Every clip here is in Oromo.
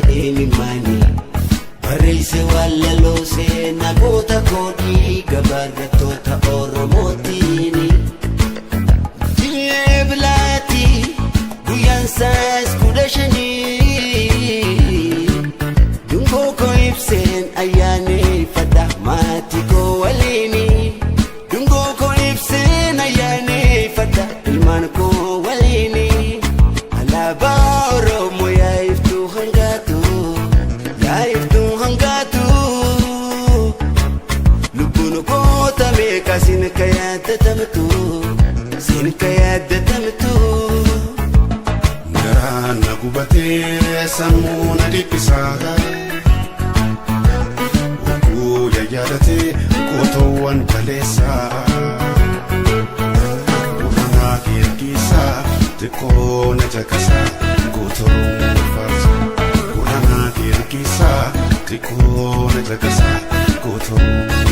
Imimmaanii barreesse wallaloo seenaa goota koo dhiiga barattoota Oromootiini. Jilee bilaati guyyaan isaas 15, dungoo koo ibseen ayyaaneffadha maatii koo waliini. Dungoo koo ibseen ayyaaneffadha ilmaan koo waliini. Alaabaa Oromoo yaa'iftuu hangaatu, yaa'iftuu hangaatu. Lubbuun goota meeqa sin ka yaadatamtu, sin ka yaadatamtu. Garaan na gubatee sammuu na dhiphisaa. Oguu yayyaadatee gootoowwan kaleessaa. Gurra kirkisaa xiqqoo na caqasaa goota Oromoo faarsa. Gurra kirkisaa xiqqoo na caqasaa goota Oromoo faarsa.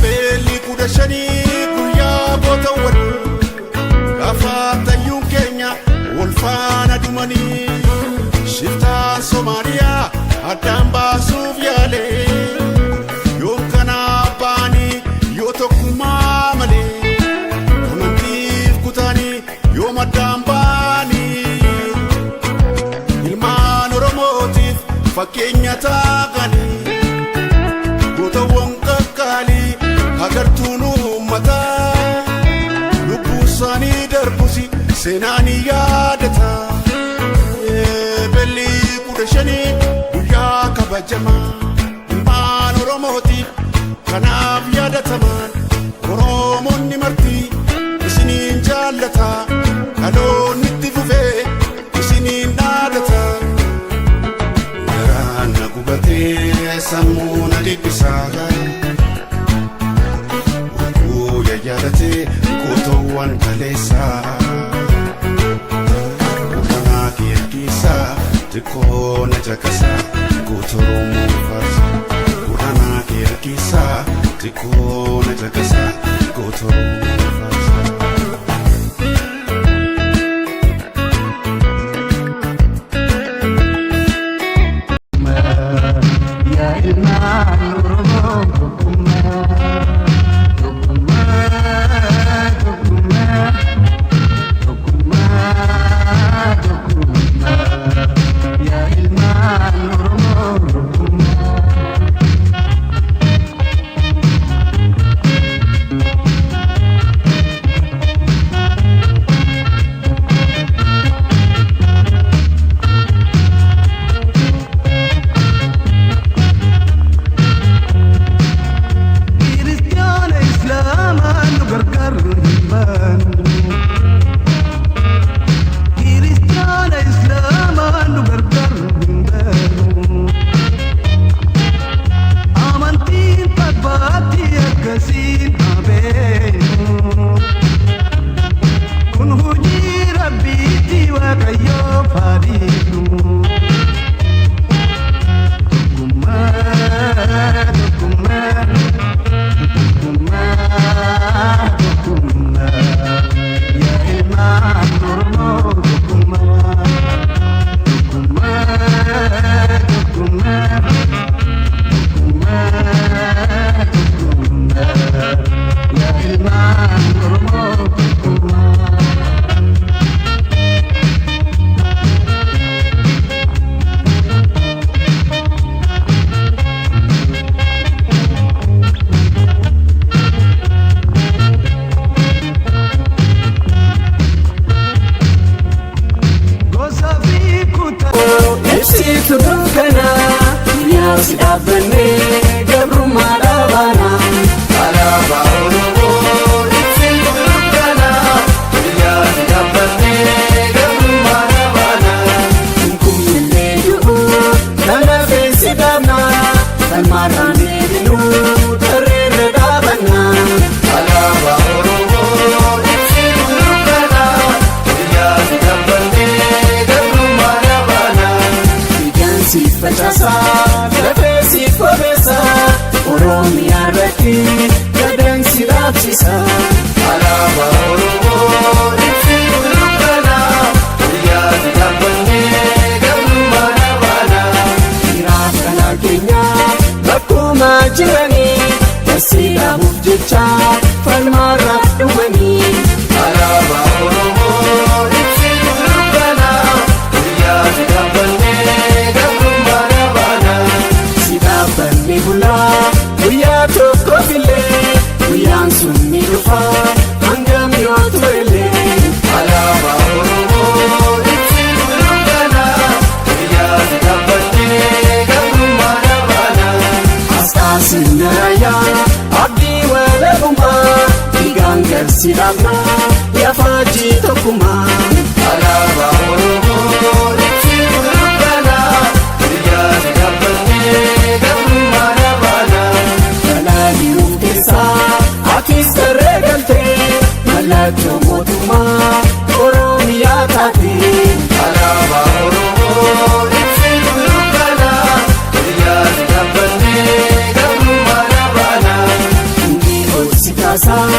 Beelli 15 guyyaa gootawwan gaafa tayyuun keenya wal faana dhumanii shiftaa Somaaliyaa addaan baasuuf yaale yoom kanaa baanii yoo tokkummaa malee amantiif kutaanii yoom addaan baanii ilmaan Oromootiif fakkeenya taaqanii. Gootawwan qaqqaalii agartuun uummataa lubbuu isaanii darbus seenaan yaadata. Beelli 15 guyyaa kabajamaa ilmaan Oromootiif kanaaf yaadatamaan Oromoonni marti isiniin jaallata, dhaloonni itti fufee isiniin dhaadata. Garaan na gubatee sammuu na dhiphisaa. Oguu yayyaadatee gootawwan kaleessaa. Gurra kirkisaa xiqqoo na caqasaa goota Oromoo faarsa. Gurra kirkisaa xiqqoo na caqasaa goota Oromoo faarsa. Yaa ilmaan Oromoo, tokkummaa, tokkummaa, tokkummaa, tokkummaa, tokkummaa. Yaa ilmaan Oromoo, tokkummaa. Kiristiyaana Islaamaan nu gargaar hin baanu. Kiristiyaana Islaamaan nu gargaar hin baanu. Amantiin tabbaatti akkasiin habeenu. Kun hojii Rabbiitti, Waaqayyoo faadhiisu. Tokkummaa, tokkummaa. Tokkummaa, tokkummaa, yaa ilmaan Oromoo, tokkummaa, tokkummaa, tokkummaa, tokkummaa, tokkummaa, yaa ilmaan Oromoo, tokkummaa. Gosa fi kutaa. Ibsitu dukkanaa biyyaas dhaabbannee gabrummaa dhaabaana. Alaabaa Oromoo ibsitu dukkanaa biyyaas dhaabbannee gabrummaa dhaabaana. Kumkumillee du'u kana feesi dhaabna, falmaarraan deebinuu tarreerra dhaabanna. Alaabaa Oromoo ibsitu dukkanaa biyyaas dhaabbannee gabrummaa dhaabaana. Facaasaa lafee siif qobeessa, Oromiyaa irratti gadan si dhaabsisa. Alaabaa Oromoo ibsituu dukkanaa, guyyaa si dhaabbannee gabrummaa dhabaanaa. Dhiiraaf dhalaa keenya bakkuma jiranii, darsii dhaabuuf jecha falmaarraaf dhumanii. Alaabaa Oromoo ibsituu dukkanaa, guyyaa si dhaabbannee gabrummaa dhabaanaa. Si dhaabbanni bulaa guyyaa tokkoof illee, guyyaan sun ni dhufa hangam yoo turellee. Alaabaa Oromoo ibsituu dukkanaa, guyyaa si dhaabbannee gabrummaa dhabaanaa. Asxaa sirna raayyaa abdii walabummaa, dhiigaan garsi dhaabnaa yafaajii tokkummaa. Alaabaa Oromoo ibsituu dukkanaa, guyyaa si dhaabbannee gabrummaa dhabaanaa. Balali'uuf keessaa atis tarree galtee, mallattoo mootummaa Oromiyaa taate. Alaabaa Oromoo ibsituu dukkanaa, guyyaa si dhaabbannee gabrummaa dhabaanaa. Hundi ol si kaasaa